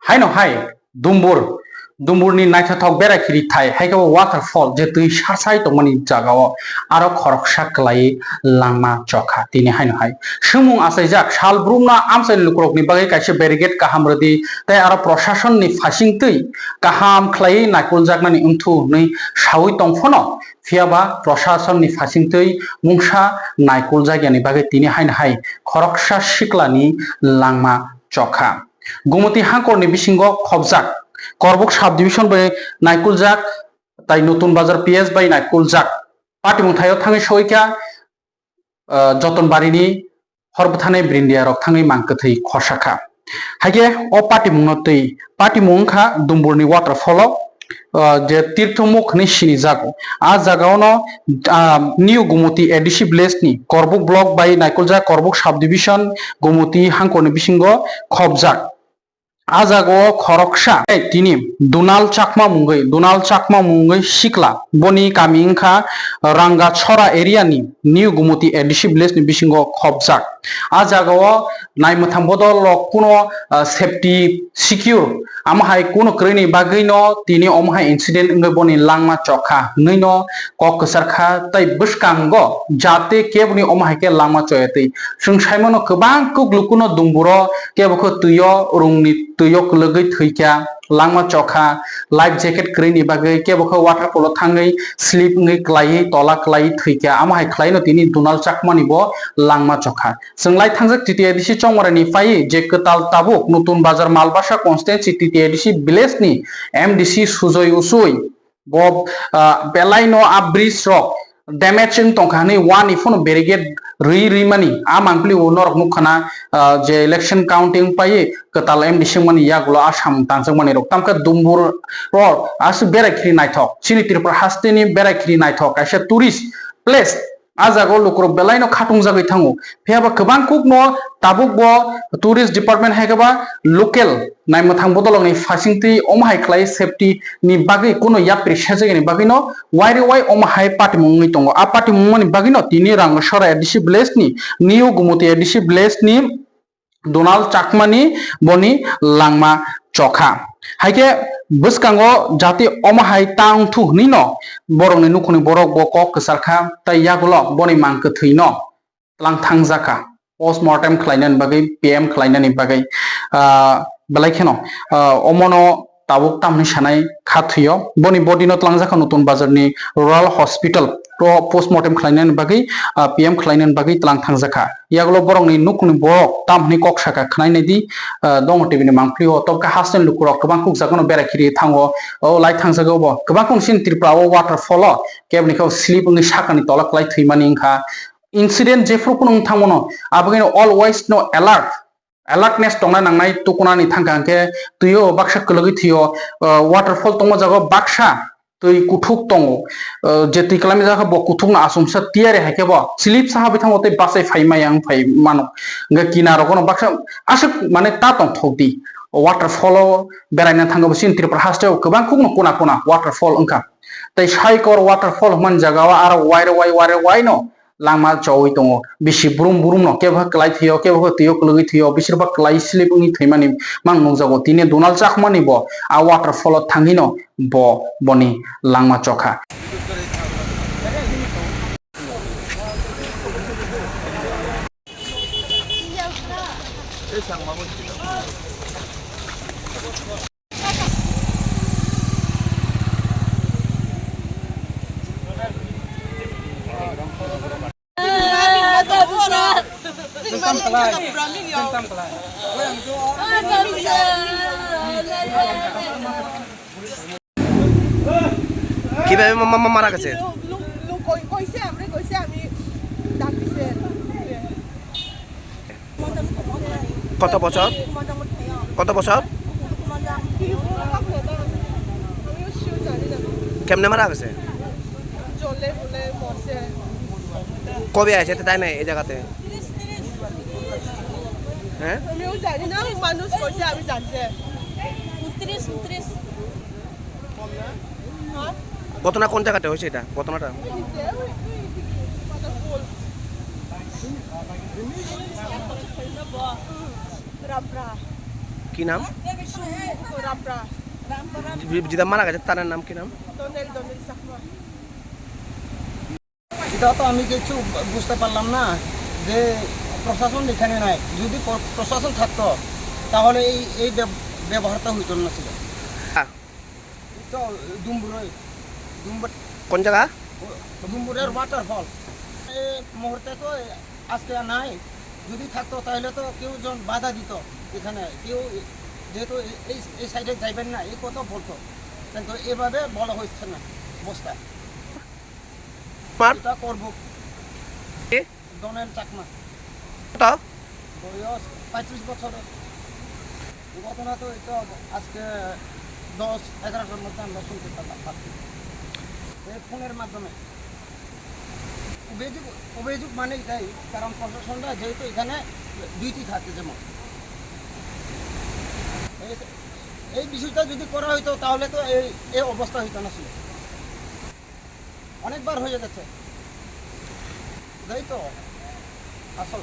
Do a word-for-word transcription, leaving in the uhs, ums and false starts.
Haino hai Dumbur, Dumburni naithothok berai khiri thai, hai khe bo waterfall, je twi sarsai tongmani jagao aro khoroksa kwlaiwi langma chokha. Tini haino hai swngmung achaijak, sal brumno amchaini lukurokni bagwi kaisa barricade kaham rwdi, tei aro proshasonni phasingtwi kaham khlaiwi naikoljaknani wngthu hwnwi saui tongphano, phiyaba proshasonni phasingtwi mungsa naikoljak yani bagwi tini haino hai khoroksa siklani langma chokha. Gumoti hangkorni bisingo khobjak Korbuk subdivision bai naikoljak tai Nutun Bazar P S bai naikoljak. Patimung thaio thangwi soikha, ah, Jotonbarini hor bwthanai brindiya rok thangwi mang kwthwi khorsa kha. Haikhe o patimungno twi, patimung wngkha Dumburni waterfall o, ah, je Tirthomuk hwnwi sinijago. A jagaono, ah, New Gumoti A D C village ni Korbuk block bai naikoljak Korbuk subdivision Gumoti hangkorni bisingo khobjak. A jagao khoroksa tini Dunal Chakma mungwi, Dunal Chakma mungwi sikla. Boni kami wngkha Rangachora area ni New Gumoti A D C village ni bisingo khobjak. A jagao naimwthang bodol rok kuno, ah, safety secure, amo hai kuno kwrwini bagwi no tini omo hai incident wngwi boni langma chokha hwnwi no kok kwchar kha, tei bwskango jate keboni omo hai khe langma choya twi. Chwng sai mano kwbang kuk lukuno Dumburo kebo khe twio rungni twio kwlwgwi thwikha, langma chokha, life jacket kwrwini bagwi kebo khe waterfall o thangwi slip wngwi kwlaiwi tola kwlaiwi thwikha, amo hai khlaino tini Dunal Chakmani bo langma chokha. Chwng lai thangjak T T A D C Chongmarani phaiwi je kwtal tabuk Nutun Bazar Malbasa constituency T T A D C village ni M D C Sujoy Usui. Bo, ah, belaino a bridge rok damage wng tongkha hwnwi wani phano barricade rwi rwi mani a mangpili o norok nukha na, ah, je election counting paiwi kwtal M D C wngmani yagulo a samung tangjakmani rok. Tamkhe Dumbur rok aswk berai khiri naithok. Chini Tripura hasteni berai khiri naithok kaisa tourist place. A jagao lukurok belaino khatungjagwi thango. Phiyaba kwbang kukno tabukbo tourist department hai khe ba local naimwthang bodolrokni phasingtwi omo hai khlai safety ni bagwi kuno yapri sejagini bagwino waire wai omo hai patimung wngwi tongo. A patimung wngmani bagwino tini Rangasora A D C village ni, New Gumoti A D C village ni Donald Chakmani boni langma chokha. Haikhe bwskango jati omo hai ta wngthu hwnwino borokni nukhungni borok bo kok kwcharkha, tei yagulo boni mang kwthwino tlang thangjakha. Post mortem khlainani bagwi, P M khlainani bagwi, ah, belai kheno, ah, omono tabuk tamni sanai kha thwio. Boni body no tlangjak kha Nutun Bazar ni Rural Hospital o post mortem khlainani bagwi, ah, P M khlainani bagwi tlang thangjak kha. Yagulo borok ni nuk ni borok tam hwnwi kok saka khwnai nai di, ah, dongo T V ni mangpili o. Tobokhe haste ni lukurok kwbang kuk jaga no berai khiri thango. O lai thangjago bo kwbang kung sini Tripura o waterfall o keboni khe slip wngwi sakani tola kwlai thwimani wngkha. Incident jephru phano wng thangmano, aboni always no alert. Alertness tongna nangnai, tukunani thangkha hwnkhe twio baksa kwlwgwi thwio, uh, waterfall tongma jaga baksa twi kuthuk tongo, uh, je twi kwlaimani jaga bo kuthukno achomsa tiyari hai khe bo slip saha bai thango tei bachai phai maya wng phai mano. Hwnkhe kinaro gono baksa aswk mane ta tongthok di, waterfall o beraina thangkha bo chini Tripura haste o kwbang kukno kuna kuna waterfall wngkha. Tei Saikor waterfall hwnmani jaga o aro waire wai waire wai no langma chowi tongo. Bisi brum brum no kebo khe kwlai thwio, kebo khe twio kwlwgwi thwio, bisir ba kwlai slip wngwi thwimani mang nukjago. Tini Donald Chakmani bo a waterfall o thangwi no bo boni langma chokha. কিভাবে মা-, মা-, মা-, মারা গেছে? লোক, লোক, লোক কই-, কইছে, আমরা কইছে, আমি ডাক দিছে। কত বছর? কত বছর? কেমনে মারা গেছে? জলে বলে মরছে। কবে আছে তাই নাই এই জায়গাতে? হ্যাঁ? আমিও জানি না, মানুষ কইছে, আমি জানছি। উনত্রিশ, উনত্রিশ। ঘটনা কোন জায়গাতে হয়েছে এটা? ঘটনাটা? এই যে, ওই, ওই, ওই, ওই, ওই, ওই, ওই, ওই, ওই, ওই, ওই, ওই, ওই, রাবড়া। কি নাম? সুমুখ রাবড়া। যে-, যেটা মারা গেছে, তার নাম কি নাম? দোনেল, দোনেল চাকমা। এটা তো আমি কিছু বুঝতে পারলাম না যে প্রশাসন এখানে নাই। যদি প্র-, প্রশাসন থাকতো, তাহলে এই, এই ব্যব-, ব্যবহারটা হইতো না ছিল। হ্যাঁ। তো ডুম্বুরে, ডুম্বুর কোন জায়গা? ডুম্বুরের ওয়াটারফল। এই মুহূর্তে তো আজকে নাই, যদি থাকতো তাহলে তো কেউ জন বাধা দিত এখানে, কেউ যেহেতু এই, এই সাইডে যাইবেন না, এই কথা বলতো, কিন্তু এভাবে বলা হচ্ছে না বস্তা। আমার এটা করব। কে? দোনেল চাকমা। কত? বয়স পঁয়ত্রিশ বছরের। ঘটনা তো এটা আজকে দশ এগারোটার মধ্যে আমরা শুনতে পারলাম, পাচ্ছি। এই ফোনের মাধ্যমে। অভিযোগ, অভিযোগ মানে এটাই, কারণ প্রশাসনরা যেহেতু এখানে ডিউটি থাকে, যেমন এই, এই বিষয়টা যদি করা হইতো, তাহলে তো এই, এই অবস্থা হইতো না ছিল। অনেকবার হয়ে গেছে, এটাই তো আসল।